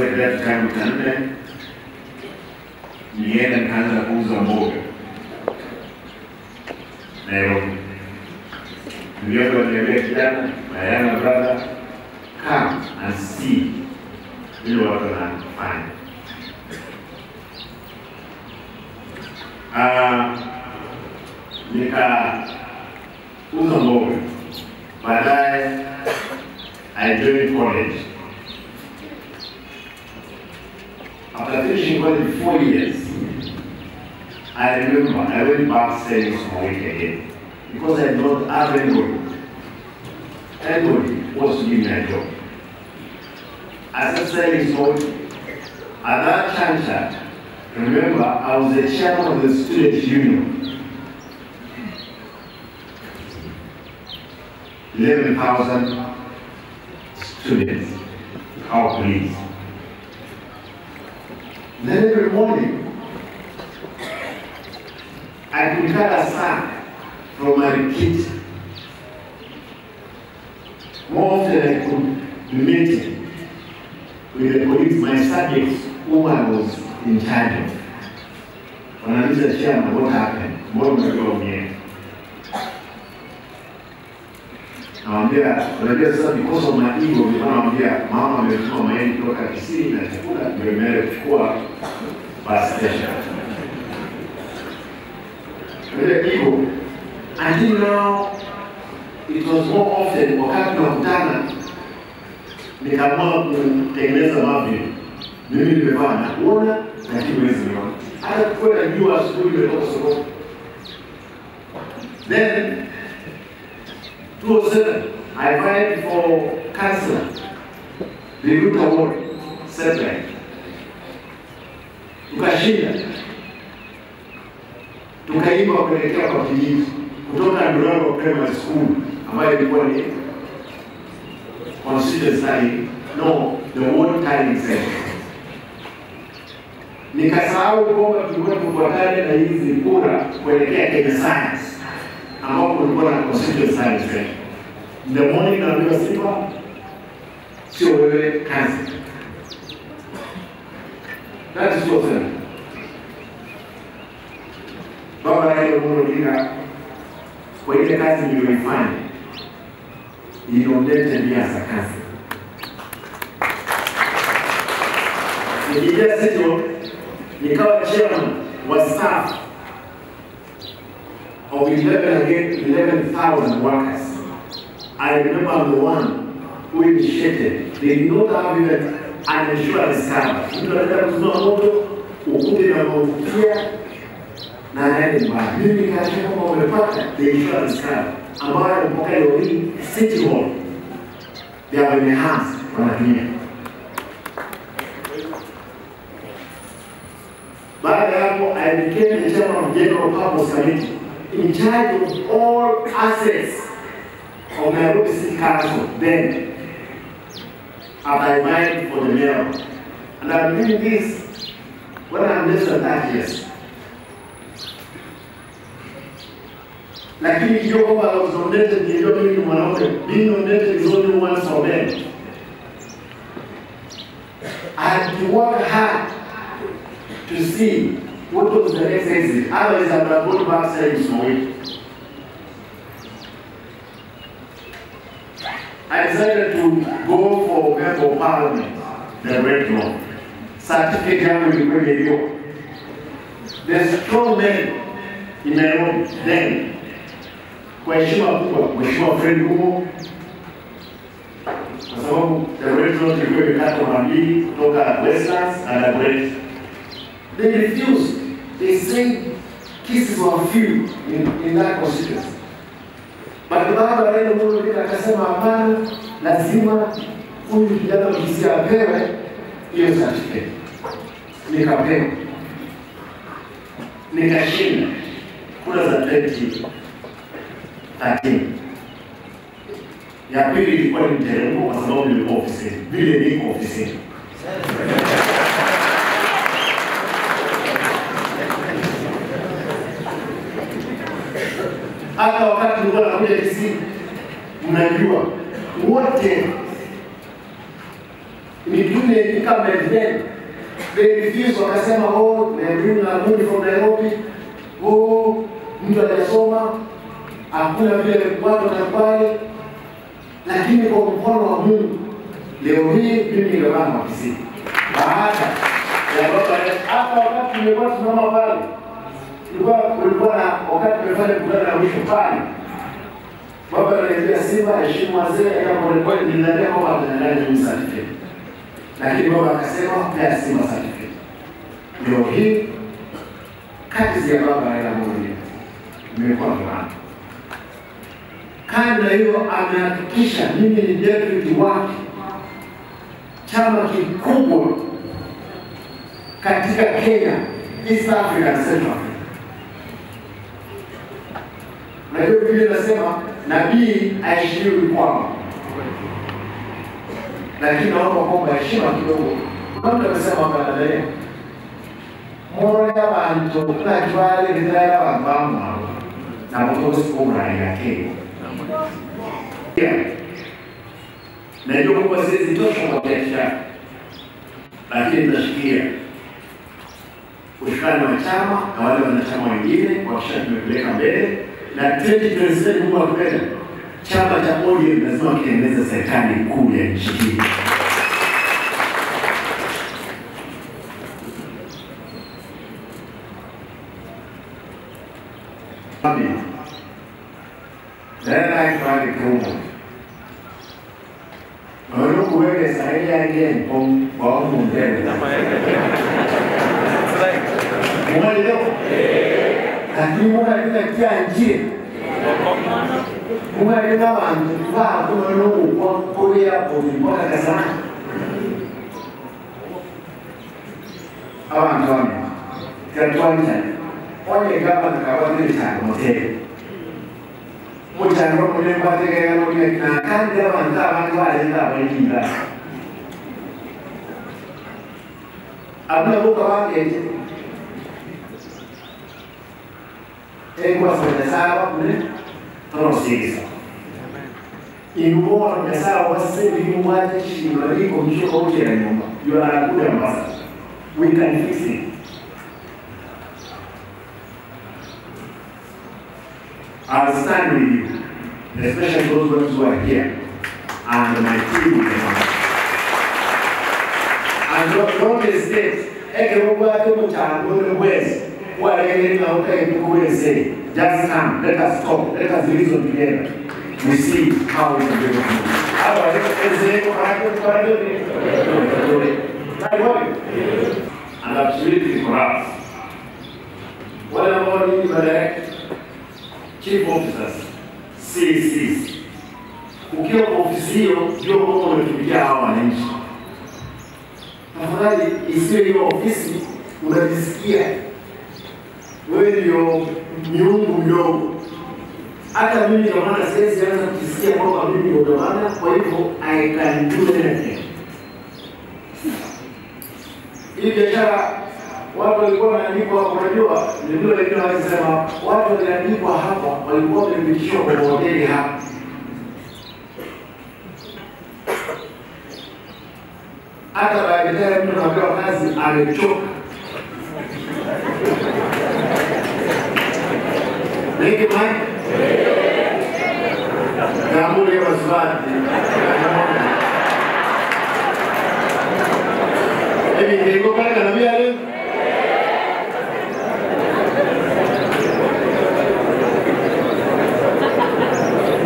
Kidato changu cha nne nilienda nikaanza kuuza mboga Nairobi. Niliona waniambia, "Kijana, my younger brother, come and see vile watu wanafanya." Nikauza mboga. Baadaye I joined college. After finishing college 4 years, I remember I went back selling sukuma wiki again because I did not have anybody. Anybody was to give me a job. I started selling sukuma wiki. At that juncture, remember, I was the chairman of the student union. 11,000 students, our police. Then every morning, I could cut a sack from my kit. More often I could be meeting with the colleagues, my subjects, whom I was in charge of. Wanauliza, "Chairman, what happened? Mbona umekuwa mwenyewe?" Nawambia, unajua sasa because of my ego, nilikuwa nawambia mama ametuma mayai kutoka Kisii na chakula ndio imeenda kuchukua bus station. Unajua ego. Until now, it was more often wakati tunakutana, nikaamua kutengeneza mavyo. Mimi nimevaa na kuona, lakini huwezi niona. Hata kuwa najua asubuhi nimetoka sokoni. Then 2007, I applied for councillor, Riruta Ward, Settled. Tukashinda. Tukaimba kuelekea kwa kijiji kutoka Durango Primary School ambayo ilikuwa ni constituency, no, the ward tallying center. Nikasahau kwamba tulikuwa tufuatane na hizi kura kuelekea Kenya Science ambapo kulikuwa na constituency tallying center. In the morning naambiwa, "Simba, sio wewe kazi." That is what said. Baba Raila Amolo Odinga, kwa ile kazi niliyoifanya, he nominated me as a councillor. Nikiingia City Hall, nikawa chairman wa staff of 11 again 11,000 workers. I remember I'm the one who initiated. They did not have even an insurance cover. Mtu anataka kuzima moto, ukute na mautia na aende nyumbani. Mimi nikahakikisha kwamba wamepata the insurance cover ambayo mpaka leo hii City Hall they have enhanced, wanatumia. Baada ya hapo, I became the chairman of General Purpose Committee in charge of all assets of Nairobi City Council then, after I vied for the mayor. And I'm doing this when I'm less than 30 years. Lakini hiyo kwamba I was nominated, nilijua mimi ni mwanaume. Being nominated is only once for men. I had to work hard to see what was the next exit. Otherwise, I would have gone back selling sukuma wiki. I decided to go for member of parliament, the red law. Certificate yangu ilikuwa imeibiwa. The strong men in Nairobi then, kwa heshima kubwa, Mheshimiwa Fred Gumo, kwa sababu the red law ilikuwa imekatwa mara mbili kutoka Westlands na Dagoretti. They refused. They said cases were few in that constituency. But Baba Raila Amolo Odinga akasema hapana, lazima huyu kijana Mkisii apewe hiyo certificate. Nikapewa. Nikashinda kura za 2013. Ya pili ilikuwa ni mteremko kwa sababu nilikuwa ofisini. Vile niko ofisini. Hata wakati nilikuwa nakuja Kisii, mnajua wote, including the incumbent then, they refused, wakasema oh, they bring a money from Nairobi, oh, mtu hajasoma, hakuna vile watu watakubali. Lakini kwa mkono wa Mungu leo hii mimi ni gavana wa Kisii. Baada ya baba hapa, wakati tumekuwa tunaona pale, kulikuwa na wakati tumefanya mkutano na mwisho pale, baba aliniambia Simba, heshimu wazee, kama polepole niliniambia kwamba ataniandalia mimi certificate. Lakini baba akasema pea Simba certificate. Leo hii kazi ya baba Raila Amolo Odinga imekuwa gavana. Kando na hiyo, amehakikisha mimi ni deputy wake, chama kikubwa katika Kenya, East Africa and Central Africa. Na hiyo Biblia inasema nabii aheshimiwi kwao, lakini naomba kwamba heshima kidogo. Kuna mtu amesema hapa Tanzania, moro ya bantu na kibali ndaya bamwa na mtosi kumra yake. Najua kwamba siwezi tosha kwa biashara, lakini nitashikilia ushikani wa chama na wale wanachama wengine kuhakikisha tumepeleka mbele. Na 2027 Mungu akipenda, chama cha ODM lazima kiendeleze serikali kuu ya nchi hii. Amen. You are a good ambassador. We can fix it. I'll stand with you, especially those ones who are here, and my team will come. And don't hesitate. Just come, let us talk, let us reason together. We see how we can be able to move. And absolutely corrupt. What about you, chief officers, CCs? Ukiwa kwa ofisi hiyo, jua kwamba unatumikia hawa wananchi. Tafadhali isiwe hiyo ofisi unajisikia wewe ndio miungu mdogo. Hata mimi gavana siwezi anza kujisikia kwamba mimi ndio gavana, kwa hivyo I can do anything. Hii biashara watu walikuwa wanaandikwa, unajua ndio wengine wanasema watu waliandikwa hapa walikuwa wamepitishwa kwa hoteli hapa. Hata baadaye mtu anapewa kazi amechoka. Niki mai? Gamuli ya waswati. Hivi ndio pale kanambia leo.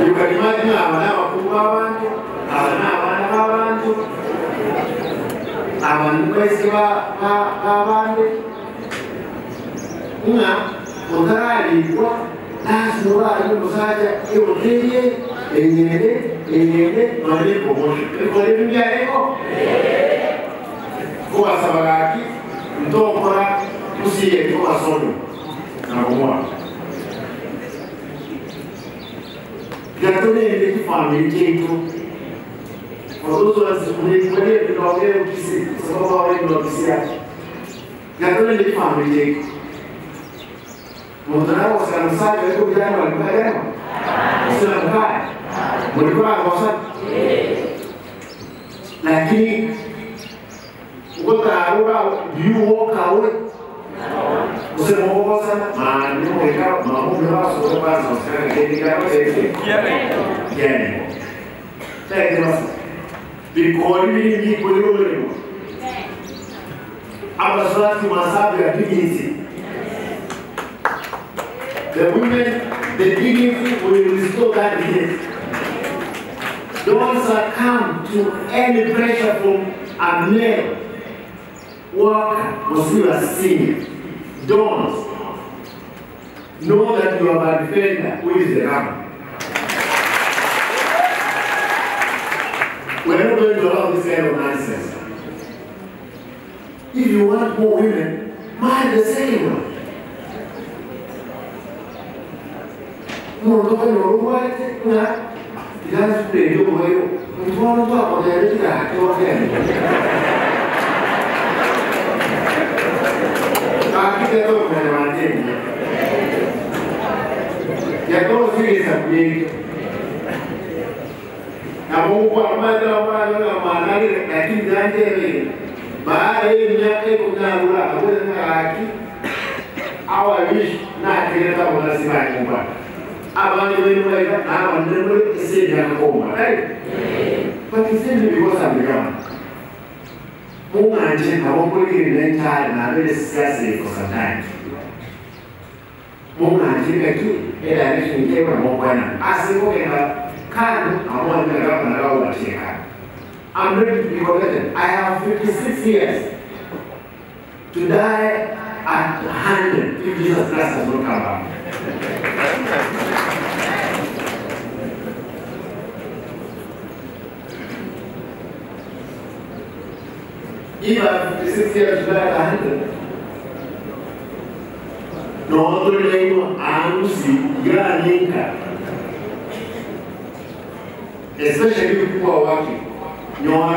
You can imagine abana bakuru b'abantu, abana abana b'abantu, abantu bese b'abandi. Una utararikwa lazima ari musaja ihoteli enyere enyere mali promotion. Ikore byareko. Kuwasabagaki ndokora usiye kuwasono na kumwa. Gatone ile family chetu. For those who are who tunaongea Kisii, sababu wao ndio Kisii. Gatone ile family chetu. Mtandao wa sana yuko vijana walikuwa jana. Sio mbaya. Mlikuwa kwa lakini Do you walk away? Dignity. The women, the dignity will restore that dignity. Don't succumb to any pressure from a male worker or still a senior. Don't. Know that you are a defender who is the government. We're not going to allow this kind of nonsense. If you want more women, marry the second one. But it's simply because I'm the government. For some time. I'm ready to be corrected. I have 56 years to die at 100 if Jesus Christ has not come back. If I have 56 years to die at 100, no other name especially if people are working. No one.